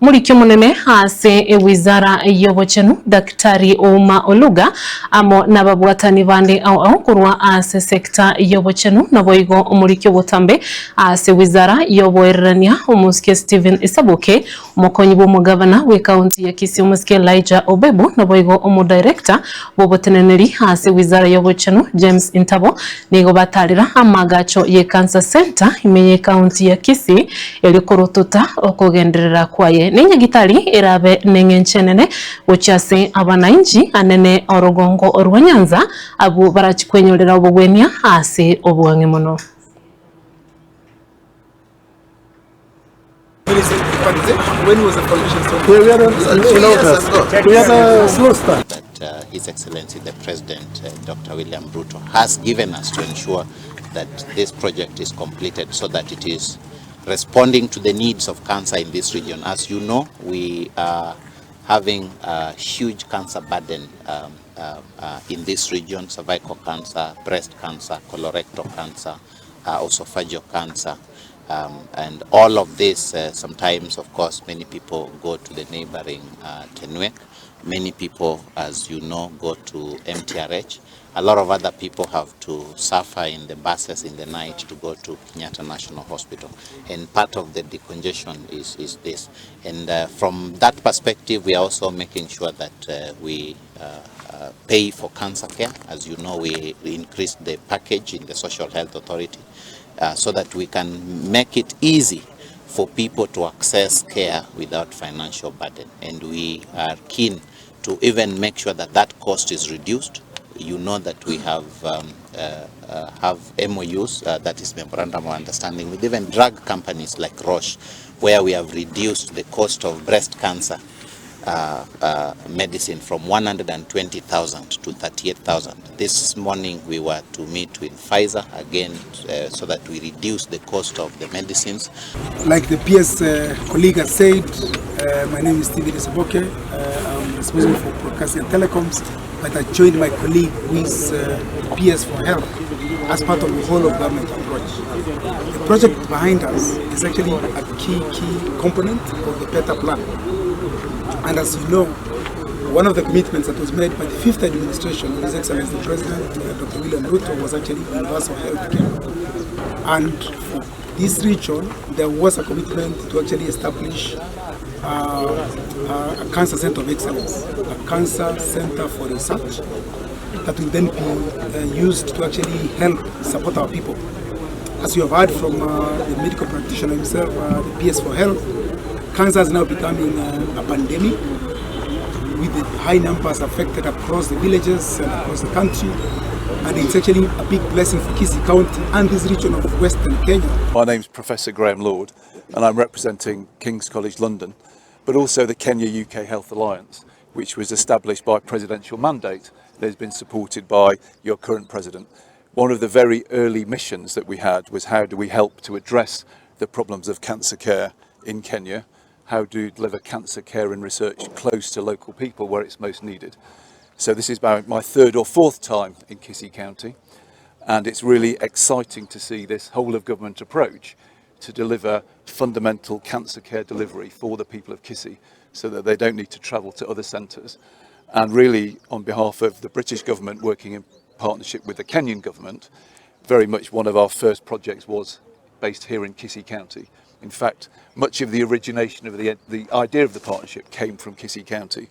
Omoriki omonene ase ewizara y'obochenu, Daktari Ouma Oluga, amo nababwatani bande ao ao korwa ase sector y'obochenu, naboigo omoriki obotambe ase wizara y'oboererania, Omosike Stephen Isaboke, Omokonyi bw'omogavana bw'ecounty ya Kisii Omosike Elijah Obebu naboigo omodirector bw'oboteneneri ase wizara y'obochenu James Ntabo nigo batarera amaagacho ye Cancer Centre ime y'ecounty ya Kisii erio korotota okogenderera kwaye nenyagitari erabe neng'encho enene gochia ase abanainchi anene orogongo rwa Nyanza abwo barachi kwenyorera obogwenia ase obwang'e mono. That uh, His Excellency the President uh, Dr. William Ruto has given us to ensure that this project is completed so that it is responding to the needs of cancer in this region. As you know, we are having a huge cancer burden um, uh, uh, in this region, cervical cancer, breast cancer, colorectal cancer, uh, oesophageal cancer. Um, and all of this, uh, sometimes, of course, many people go to the neighboring uh, Tenwek. Many people, as you know, go to MTRH. A lot of other people have to suffer in the buses in the night to go to Kenyatta National Hospital. And part of the decongestion is, is this. And uh, from that perspective, we are also making sure that uh, we uh, uh, pay for cancer care. As you know, we increased the package in the Social Health Authority uh, so that we can make it easy for people to access care without financial burden. And we are keen to even make sure that that cost is reduced. You know that we have um, uh, uh, have MOUs, uh, that is Memorandum of Understanding, with even drug companies like Roche, where we have reduced the cost of breast cancer uh, medicine from 120,000 to 38,000. This morning we were to meet with Pfizer again uh, so that we reduce the cost of the medicines. Like the PS uh, colleague has said, uh, my name is Stephen Isaboke. Uh, I'm responsible for broadcasting and telecoms, but I joined my colleague who is uh, PS for Health as part of the whole of government approach. The project behind us is actually a key, key component of the PETA plan. And as you know, one of the commitments that was made by the fifth administration of His Excellency the President, uh, Dr. William Ruto, was actually universal health care. And for this region, there was a commitment to actually establish uh, a cancer center of excellence, a cancer center for research that will then be uh, used to actually help support our people. As you have heard from uh, the medical practitioner himself, uh, the PS for Health, cancer is now becoming uh, a pandemic with the high numbers affected across the villages and across the country. And it's actually a big blessing for Kisii County and this region of Western Kenya. My name's Professor Graham Lord and I'm representing King's College London, but also the Kenya UK Health Alliance, which was established by presidential mandate that has been supported by your current president. One of the very early missions that we had was how do we help to address the problems of cancer care in Kenya? How do we deliver cancer care and research close to local people where it's most needed? So this is about my third or fourth time in Kisii County and it's really exciting to see this whole of government approach to deliver fundamental cancer care delivery for the people of Kisii so that they don't need to travel to other centres. And really, on behalf of the British government working in partnership with the Kenyan government, very much one of our first projects was based here in Kisii County. In fact, much of the origination of the, the idea of the partnership came from Kisii County.